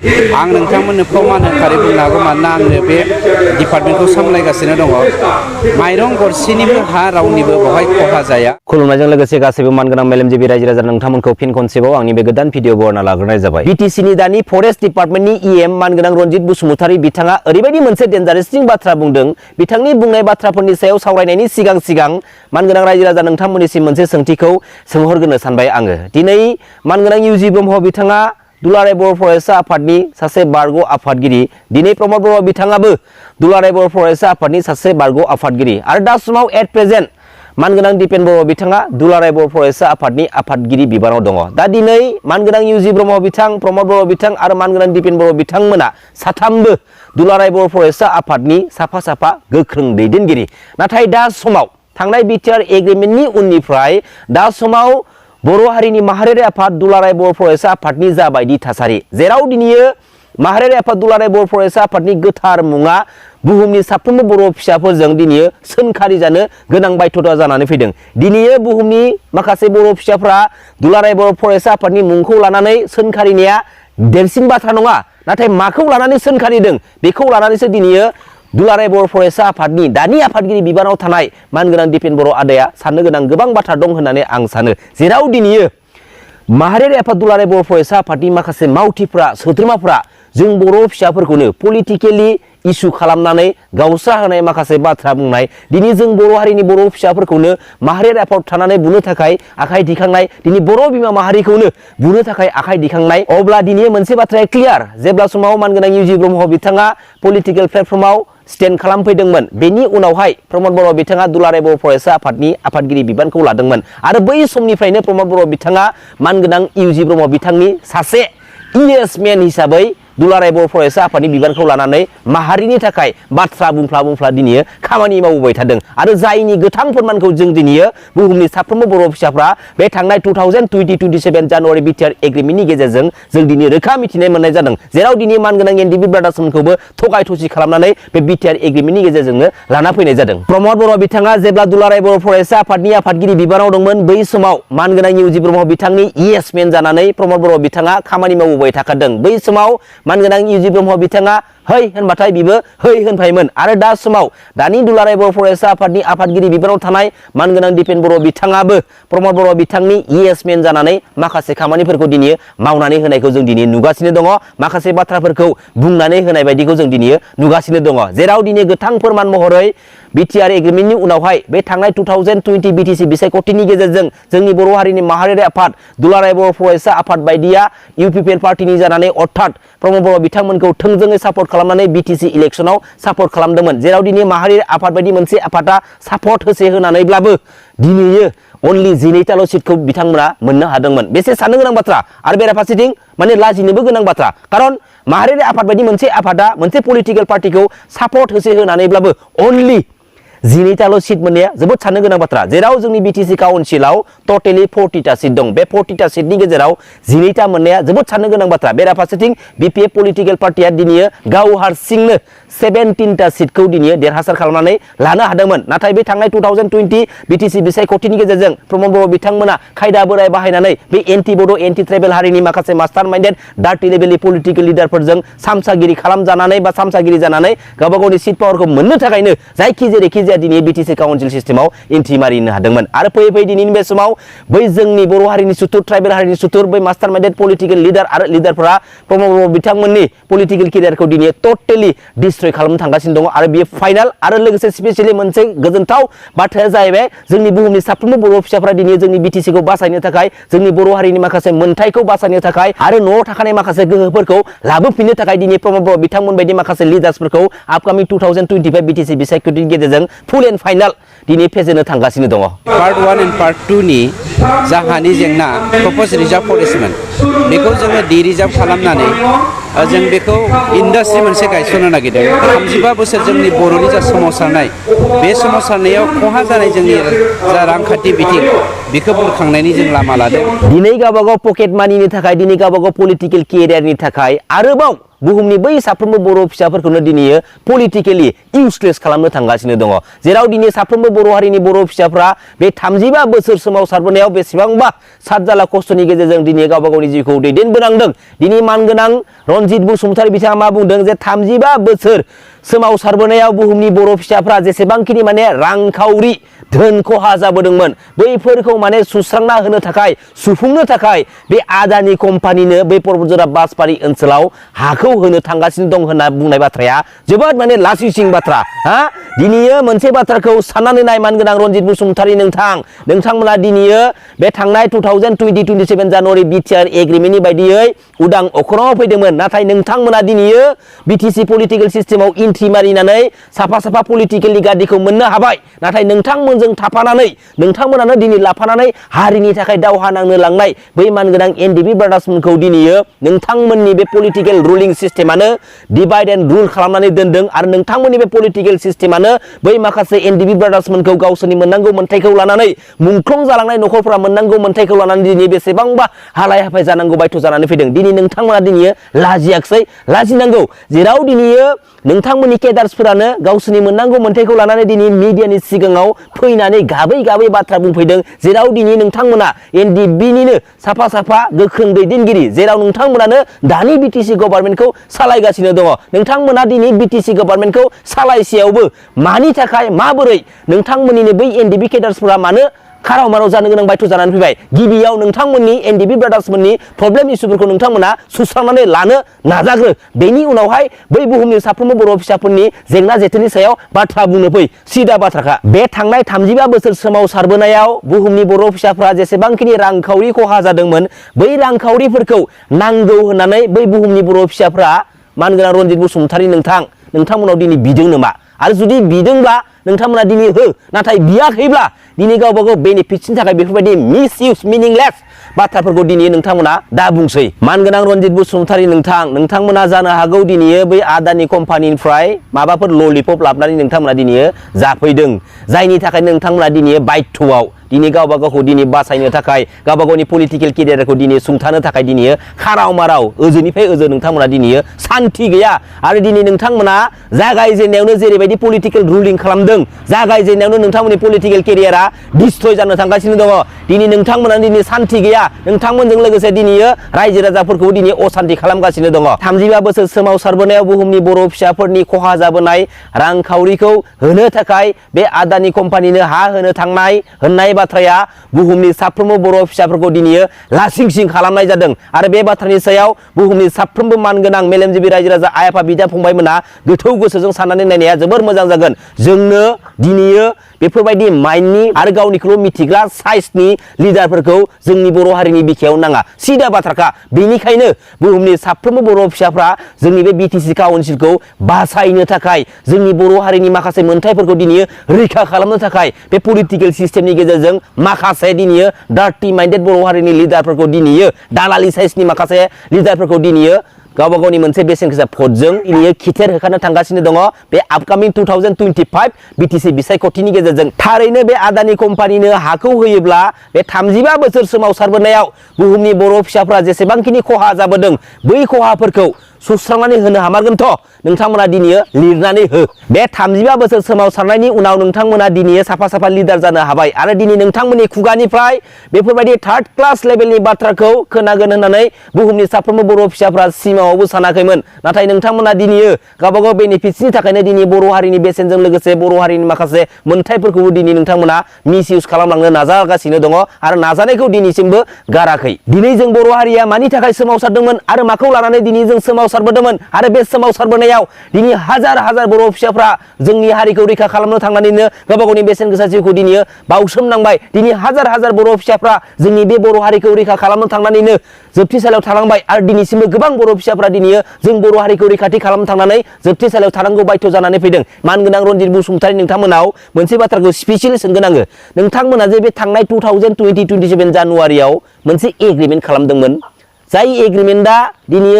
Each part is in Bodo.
आं नोंथांमोननो फोरमान होखारै बुंनो हागौ मानोना आंनो बे डिपार्टमेन्टखौ सामलायगासिनो दङ माइरं गरसेनिबो हा रावनिबो बहाय खहा जाया। खुलुमनायजों लोगोसे गासैबो मानगोनां मेलेमजिबि रायजो राजा नोंथांमोनखौ फिन खनसेबाव आंनि बे गोदान भिडिअ बरना लाग्रोनाय जाबाय। बिटिसिनि दानि फरेस्ट डिपार्टमेन्टनि इएम मानगोनां रनजित बसुमतारी बिथाङा ओरैबायदि मोनसे डेन्जारेसिं बाथ्रा बुंदों। बिथांनि बुंनाय बाथ्राफोरनि सायाव सावरायनायनि सिगां मानगोनां रायजो राजा नोंथांमोननिसिम मोनसे सोंथिखौ सोंहरग्रोनो सानबाय आङो। दिनै मानगोनां इउजि ब्रह्म बिथाङा दुलाराय बर' फरायसा आफादनि सासे बारग' आफादगिरि। दिनै प्रमद बर' बिथाङाबो दुलाराय बर' फरायसा आफादनि सासे बारग' आफादगिरि आरो दा समाव एट प्रेजेन्ट मानगोनां दिपेन बर' बिथाङा दुलाराय बर' फरायसा आफादनि आफादगिरि बिबानाव दङ। दा दिनै मानगोनां इउजि ब्रह्म बिथां, प्रमद बर' बिथां आरो मानगोनां दिपेन बर' बिथांमोना साथामबो दुलाराय बर' फरायसा आफादनि साफा गोख्रों दैदेनगिरि। नाथाय दा समाव थांनाय बिटिआर एग्रिमेन्टनि उननिफ्राय दा समाव बर' हारिनि माहारियारि आफाद दुलाराय बर' फरायसा आफादनि जाबायदि थासारि, जेराव दिनैयो माहारियारि आफाद दुलाराय बर' फरायसा आफादनि गोथार मुङा बुहुमनि साफ्रोमबो बर' फिसाफोरजों दिनैयो सोंखारि जानो गोनां बाध्यता जानानै फैदों। दिनैयो बुहुमनि माखासे बर' फिसाफ्रा दुलाराय बर' फरायसा आफादनि मुंखौ लानानै सोंखारिनाया देरसिन बाथ्रा नङा, नाथाय माखौ लानानै सोंखारिदों बेखौ लानानैसो दिनैयो दुलाराय बर' फरायसा आफादनि दानि आफादगिरि बिबानाव थानाय मानगोनां दिपेन बर' आदाया साननो गोनां गोबां बाथ्रा दं होननानै आं सानो। जेराव दिनैयो माहारियारि आफाद दुलाराय बर' फरायसा आफादनि माखासे मावथिफ्रा सोद्रोमाफ्रा जों बर' फिसाफोरखौनो पलिटिकेलि इसु खालामनानै गावस्रा होनाय माखासे बाथ्रा बुंनाय, दिनै जों बर' हारिनि बर' फिसाफोरखौनो माहारियारि आफाद थानानै बुनो थाखाय आखाइ दिखांनाय, दिनै बर' बिमा माहारिखौनो बुनो थाखाय आखाइ दिखांनाय। अब्ला दिनै मोनसे बाथ्राया क्लियार, जेब्ला समाव मानगोनां इउजि ब्रह्म बिथाङा पलिटिकेल प्लेटफर्माव स्टेन्ड खालामफैदोंमोन, बेनि उनावहाय प्रमद बर' बिथाङा दुलाराय बर' फरायसा आफादनि आफादगिरि बिबानखौ लादोंमोन आरो बै समनिफ्रायनो प्रमद बर' बिथाङा मानगोनां इउजि ब्रह्म बिथांनि सासे इएस मेन हिसाबै दुलाराय बर' फरायसा आफादनि बिबानखौ लानानै माहारिनि थाखाय बाथ्रा बुंफ्ला दिनैयो खामानि मावबोबाय थादों आरो जायनि गोथां फोरमानखौ जों दिनैयो बुहुमनि साफ्रोमबो बर' फिसाफ्रा बे थांनाय 2027 जानुवारि बिटिआर एग्रिमेन्टनि गेजेरजों जों दिनै रोखा मिथिनाय मोननाय जादों। जेराव दिनै मानगोनां एनडिबि ब्रादार्समोनखौबो थगाय थसि खालामनानै बे बिटिआर एग्रिमेन्टनि गेजेरजोंनो लाना फैनाय जादों। प्रमद बर' बिथाङा जेब्ला दुलाराय बर' फरायसा आफादनि आफादगिरि बिबानाव दंमोन, बै समाव मानगोनां इउजि ब्रह्म बिथांनि इएस मेन जानानै प्रमद बर' बिथाङा खामानि मावबोबाय थाखादों। बै समाव मानगोनां इउजि ब्रह्म बिथाङा है होनबाथाय बिबो है होनफायोमोन आरो दा समाव दानि दुलाराय बर' फरायसा आफादनि आफादगिरि बिबानाव थानाय मानगोनां दिपेन बर' बिथाङाबो प्रमद बर' बिथांनि इएस मेन जानानै माखासे खामानिफोरखौ दिनै मावनानै होनायखौ जों दिनै नुगासिनो दङ, माखासे बाथ्राफोरखौ बुंनानै होनाय बायदिखौ जों दिनै नुगासिनो दङ। जेराव दिनै गोथां फोरमान महरै बिटिआर एग्रिमेन्टनि उनावहाय बे थांनाय 2020 बिटिसि बिसायख'थिनि गेजेरजों जोंनि बर' हारिनि माहारियारि आफाद दुलाराय बर' फरायसा आफाद बायदिया इउपिपिएल पार्टिनि जानानै अर्थात प्रमद बर' बिथांमोनखौ थोंजोङै सापर्ट खालामनानै बिटिसि इलेक्सनाव सापर्ट खालामदोंमोन। जेराव दिनै माहारियारि आफाद बायदि मोनसे आफादा सापर्ट होनानैब्लाबो दिनैयो अनलि 12ताल' सिटखौ बिथांमोना मोननो हादोंमोन। बेसे साननो गोनां बाथ्रा आरो बेराफारसेथिं माने लाजिनोबो गोनां बाथ्रा, खारन माहारियारि आफाद बायदि मोनसे आफादा मोनसे पलिटिकेल पार्टिखौ सापर्ट होनानैब्लाबो अनलि 12ताल' सिट मोननाया जोबोद साननो गोनां बाथ्रा। जेराव जोंनि बिटिसि काउन्सिलाव टटेलि 40टा सिट दं, बे 40टा सिटनि गेजेराव 12टा मोननाया जोबोद साननो गोनां बाथ्रा। बेराफारसेथिं बिपिएफ पलिटिकेल पार्टिया दिनै गाव हारसिंनो 17टा सिटखौ दिनै देरहासार खालामनानै लानो हादोंमोन। नाथाय बे थांनाय 2020 बिटिसि बिसायख'थिनि गेजेरजों प्रमद बर' बिथांमोना खायदा बोराय बाहायनानै बे एन्टि बड' एन्टि ट्राइबेल हारिनि माखासे मास्टार माइन्डेड डार्टि लेभेलनि पलिटिकेल लिडारफोरजों सामसागिरि खालामजानानै बा सामसागिरि जानानै गावबा गावनि सिट पावारखौ मोननो थाखायनो जायखिजाया दिनै बिटिसि काउन्सिल सिस्टेमाव एन्ट्रि मारिनो हादोंमोन आरो फैयै दिनैनि बे समाव बै जोंनि बर' हारिनि सुथुर ट्राइबेल हारिनि सुथुर बै मास्टार माइन्डेड पलिटिकेल लिडार आरो लिडारफोरा प्रमद बर' बिथांमोननि पलिटिकेल केरियारखौ दिनै टटेलि डिस्ट्रय खालामनो थांगासिनो दङ आरो बेयो फाइनाल। आरो लोगोसे स्पेसियेलि मोनसे गोजोनथाव बाथ्राया जाहैबाय जोंनि बुहुमनि साफ्रोमबो बर' फिसाफ्रा दिनै जोंनि बिटिसिखौ बासायनो थाखाय, जोंनि बर' हारिनि माखासे मोन्थायखौ बासायनो थाखाय आरो न'आव थाखानाय माखासे गोहोफोरखौ लाबोफिननो थाखाय दिनै प्रमद बर' बिथांमोन बायदि माखासे लिडार्सफोरखौ आपकामिं 2025 बिटिसि बिसायख'थिनि गेजेरजों फुल एन्ड फाइनाल दिनै फेजेननो थांगासिनो दङ। पार्ट 1 एन्ड पार्ट 2 नि जाहानि जेंना प्रप'ज रिजार्भ फरेस्टमोन बेखौ जोङो डि रिजार्भ खालामनानै जों बेखौ इन्डास्ट्रि मोनसे गायसननो नागिरदों। 35 बोसोर जोंनि बर'नि जा सोमावसारनाय, बे सोमावसारनायाव खहा जानाय जोंनि जा रांखान्थि बिथिं बेखौ बुरखांनायनि जों लामा लादों। दिनै गावबा गाव पकेट मानिनि थाखाय, दिनै गावबा गाव पलिटिकेल केरियारनि थाखाय आरोबाव बुहुमनि बै साफ्रोमबो बर' फिसाफोरखौनो दिनै पलिटिकेलि इउसलेस खालामनो थांगासिनो दङ जेराव दिनै साफ्रोमबो बर' हारिनि बर' फिसाफ्रा बे 35 बोसोर सोमावसारबोनायाव बेसेबांबा सातजाला खस्थ'नि गेजेरजों दिनै गावबा गावनि जिउखौ दैदेनबोनांदों दिनै मानगोनां रनजित बसुमतारी बिथाङा मा बुंदों जे 35 बोसोर सोमावसारबोनायाव बुहुमनि बर' फिसाफ्रा जेसेबांखिनि माने रांखावरि धोन खहा जाबोदोंमोन बैफोरखौ माने सुस्रांना होनो थाखाय सुफुंनो थाखाय बे आदानि कम्पानिनो बै पर्बतजरा बासबारि ओनसोलाव हाखौ होनो थांगासिनो दं होनना बुंनाय बाथ्राया जोबोद माने लासिंसिं बाथ्रा हा दिनै मोनसे बाथ्राखौ साननानै नाय मानगोनां रनजित बसुमतारी नोंथांमोना दिनै बे थांनाय 2027 जानुवारि बिटिआर एग्रिमेन्टनि बायदियै उदां अख्राङाव फैदोंमोन नाथाय नोंथांमोना दिनै बिटिसि पलिटिकेल सिस्टेमाव इन्ट्रि मारिनानै साफा पलिटिकेलनि गादिखौ मोननो हाबाय नाथाय नोंथांमोनजों थाफानानै नोंथांमोनानो दिनै लाफानानै हारिनि थाखाय दावहा नांनो लांनाय बै मानगोनां एनडिबि ब्रादार्समोनखौ दिनै नोंथांमोननि बे पलिटिकेल रुलिं सिस्टेमानो डिभाइड एन्ड रुल खालामनानै दोनदों आरो नोंथांमोननि बे पलिटिकेल सिस्टेमानो बै माखासे एनडिबि ब्रादार्समोनखौ गावसोरनि मोननांगौ मोन्थाइखौ लानानै मुंख्लं जालांनाय नखरफोरा मोननांगौ मोन्थाइखौ लानानै दिनै बेसेबांबा हालाय हाफाय जानांगौ बायथ' जानानै फैदों दिनै नोंथांमोना दिनै लाजियाखै लाजिनांगौ जेराव दिनै नोंथांमोननि केडार्सफोरानो गावसोरनि मोननांगौ मोन्थाइखौ लानानै दिनै मिडियानि सिगाङाव फैनानै गाबै बाथ्रा बुंफैदों जेराव दिनै नोंथांमोना एनडिबिनिनो साफा गोख्रों दैदेनगिरि जेराव नोंथांमोनानो दानि बिटिसि गभर्नमेन्टखौ सालायगासिनो दङ नोंथांमोना दिनै बिटिसि गभर्नमेन्टखौ सालायसेयावबो मानि थाखाय माबोरै नोंथांमोननिनो बै एनडिबि केडार्सफोरा मानो खाराव माराव जानो गोनां बायथ' जानानै फैबाय गिबियाव नोंथांमोननि एनडिबि ब्रादार्समोननि प्रब्लेम इसुफोरखौ नोंथांमोना सुस्रांनानै लानो नाजाग्रो बेनि उनावहाय बै बुहुमनि साफ्रोमबो बर' फिसाफोरनि जेंना जेथोनि सायाव बाथ्रा बुंनो फै सिदा बाथ्राखा बे थांनाय 35 बोसोर सोमावसारबोनायाव बुहुमनि बर' फिसाफ्रा जेसेबांखिनि रांखावरि खहा जादोंमोन बै रांखावरिफोरखौ नांगौ होननानै बै बुहुमनि बर' फिसाफ्रा मानगोनां रनजित बसुमतारी नोंथांमोनाव दिनै बिदों नामा आरो जुदि बिदोंब्ला नोंथांमोना दिनै हो नाथाय बियाखैब्ला दिनै गावबा गाव बेनिफिट्सनि थाखाय बेफोरबायदि मिसइउज मिनिंलेस बाथ्राफोरखौ दिनै नोंथांमोना दा बुंसै मानगोनां रनजित बसुमतारी नोंथांमोना जानो हागौ दिनै बै आदानि कम्पानिनिफ्राय माबाफोर ललिपप लाबनानै नोंथांमोना दिनै जाफैदों जायनि थाखाय नोंथांमोना दिनै बायथ'आव दिनै गावबा गावखौ दिनै बासायनो थाखाय गावबा गावनि पलिटिकेल केरियारखौ दिनै सुंथानो थाखाय दिनै खाराव माराव ओजोनिफ्राय ओजो नोंथांमोना दिनै सान्थि गैया आरो दिनै नोंथांमोना जागायजेननायावनो जेरैबायदि पलिटिकेल रुलिं खालामदों जागायजेननायावनो नोंथांमोननि पलिटिकेल केरियारा डिस्ट्रय जानो थांगासिनो दङ दिनै नोंथांमोना दिनै सान्थि गैया नोंथांमोनजों लोगोसे दिनै रायजो राजाफोरखौ दिनै असान्थि खालामगासिनो दङ 35 बोसोर सोमावसारबोनायाव बुहुमनि बर' फिसाफोरनि खहा जाबोनाय रांखावरिखौ होनो थाखाय बे आदानि कम्पानिनो हा होनो थांनाय होननाय बाथ्राया बुहुमनि साफ्रोमबो बर' फिसाफोरखौ दिनै लासिंसिं खालामनाय जादों आरो बे बाथ्रानि सायाव बुहुमनि साफ्रोमबो मानगोनां मेलेमजिबि रायजो राजा आइ आफा बिदा फंबायमोना गोथौ गोसोजों साननानै नायनाया जोबोर मोजां जागोन जोंनो दिनै बेफोरबायदि माइन्डनि आरो गावनिखौल' मिथिग्रा साइजनि लिडारफोरखौ जोंनि बर' हारिनि बिखायाव नाङा सिदा बाथ्राखा बेनिखायनो बुहुमनि साफ्रोमबो बर' फिसाफ्रा जोंनि बे बिटिसि काउन्सिलखौ बासायनो थाखाय जोंनि बर' हारिनि माखासे मोन्थाइफोरखौ दिनै रैखा खालामनो थाखाय बे पलिटिकेल सिस्टेमनि गेजेरजों माखासे दिनै डार्टि माइन्डेड बर' हारिनि लिडारफोरखौ दिनै दालालि साइजनि माखासे लिडारफोरखौ दिनै गावबा गावनि मोनसे बेसेन गोसा भटजों दिनै खिथेर होखानो थांगासिनो दङ बे आपकामिं 2025 बिटिसि बिसायख'थिनि गेजेरजों थारैनो बे आदानि कम्पानिनो हाखौ होयोब्ला बे 35 बोसोर सोमावसारबोनायाव बुहुमनि बर' फिसाफ्रा जेसेबांखिनि खहा जाबोदों बै खहाफोरखौ सुस्रांनानै होनो हामारगोनथ' नोंथांमोना दिनै लिरनानै हो बे 35 बोसोर सोमावसारनायनि उनाव नोंथांमोना दिनै साफा लिडार जानो हाबाय आरो दिनै नोंथांमोननि खुगानिफ्राय बेफोरबायदि थार्ड क्लास लेभेलनि बाथ्राखौ खोनागोन होननानै बुहुमनि साफ्रोमबो बर' फिसाफ्रा सिमाङावबो सानाखैमोन नाथाय नोंथांमोना दिनै गावबा गाव बेनिफिट्सनि थाखायनो दिनै बर' हारिनि बेसेनजों लोगोसे बर' हारिनि माखासे मोन्थाइफोरखौबो दिनै नोंथांमोना मिसइउज खालामलांनो नाजागासिनो दङ आरो नाजानायखौ दिनैसिमबो गाराखै दिनै जों बर' हारिया मानि थाखाय सोमावसारदोंमोन आरो माखौ लानानै दिनै जों सोमावसारबोदोंमोन आरो बे सोमावसारबोनायाव दिनै हाजार बर' फिसाफ्रा जोंनि हारिखौ रैखा खालामनो थांनानैनो गावबा गावनि बेसेन गोसा जिउखौ दिनै बावसोमनांबाय दिनै हाजार बर' फिसाफ्रा जोंनि बे बर' हारिखौ रैखा खालामनो थांनानैनो जोबथेसालियाव थालांबाय आरो दिनैसिमबो गोबां बर' फिसाफ्रा दिनै जों बर' हारिखौ रैखाथि खालामनो थांनानै जोबथेसालियाव थानांगौ बायथ' जानानै फैदों मानगोनां रनजित बसुमतारी नोंथांमोनाव मोनसे बाथ्राखौ स्पेसियेलि सोंगोन आङो नोंथांमोना जे बे थांनाय 2027 जानुवारियाव मोनसे एग्रिमेन्ट खालामदोंमोन जाय एग्रिमेन्टआ दिनै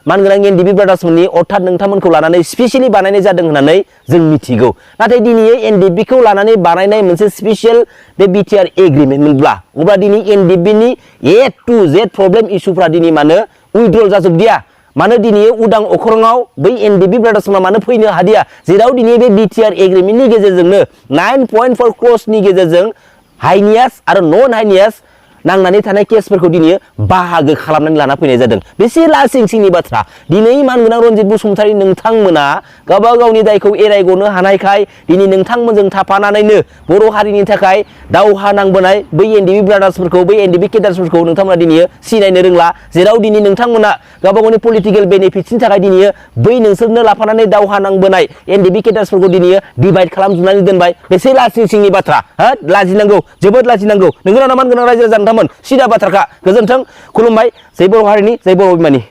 मानगोनां एनडिबि ब्रादार्समोननि अर्थात नोंथांमोनखौ लानानै स्पेसियेलि बानायनाय जादों होननानै जों मिथिगौ नाथाय दिनै एनडिबिखौ लानानै बानायनाय मोनसे स्पेसियेल बे बिटिआर एग्रिमेन्टमोनब्ला अब्ला दिनै एनडिबिनि A to Z प्रब्लेम इसुफ्रा दिनै मानो उइड्रल जाजोबदिया मानो दिनै उदां अख्राङाव बै एनडिबि ब्रादार्सफोरा मानो फैनो हादिया जेराव दिनै बे बिटिआर एग्रिमेन्टनि गेजेरजोंनो 9.4 क्र'र्सनि गेजेरजों हाइनियास आरो नन हाइनियास नांनानै थानाय केसफोरखौ दिनै बाहागो खालामनानै लाना फैनाय जादों बेसे लासिं सिंनि बाथ्रा दिनै मानगोनां रनजित बसुमतारी नोंथांमोना गावबा गावनि दायखौ एरायगनो हानायखाय दिनै नोंथांमोनजों थाफानानैनो बर' हारिनि थाखाय दावहा नांबोनाय बै एनडिबि ब्रादार्सफोरखौ बै एनडिबि केडार्सफोरखौ नोंथांमोना दिनै सिनायनो रोंला जेराव दिनै नोंथांमोना गावबा गावनि पलिटिकेल बेनिफिट्सनि थाखाय दिनै बै नोंसोरनो लाफानानै दावहा नांबोनाय एनडिबि केडार्सफोरखौ दिनै डिभाइड खालामजोबनानै दोनबाय बेसे लासिं सिंनि बाथ्रा हो लाजिनांगौ जोबोद लाजिनांगौ नोंगोना मानगोनां रायजो राजा नोंथांमोन सिदा बाथ्राखा गोजोन्थों खुलुमबाय जै बर' हारिनि जै बर' बिमानि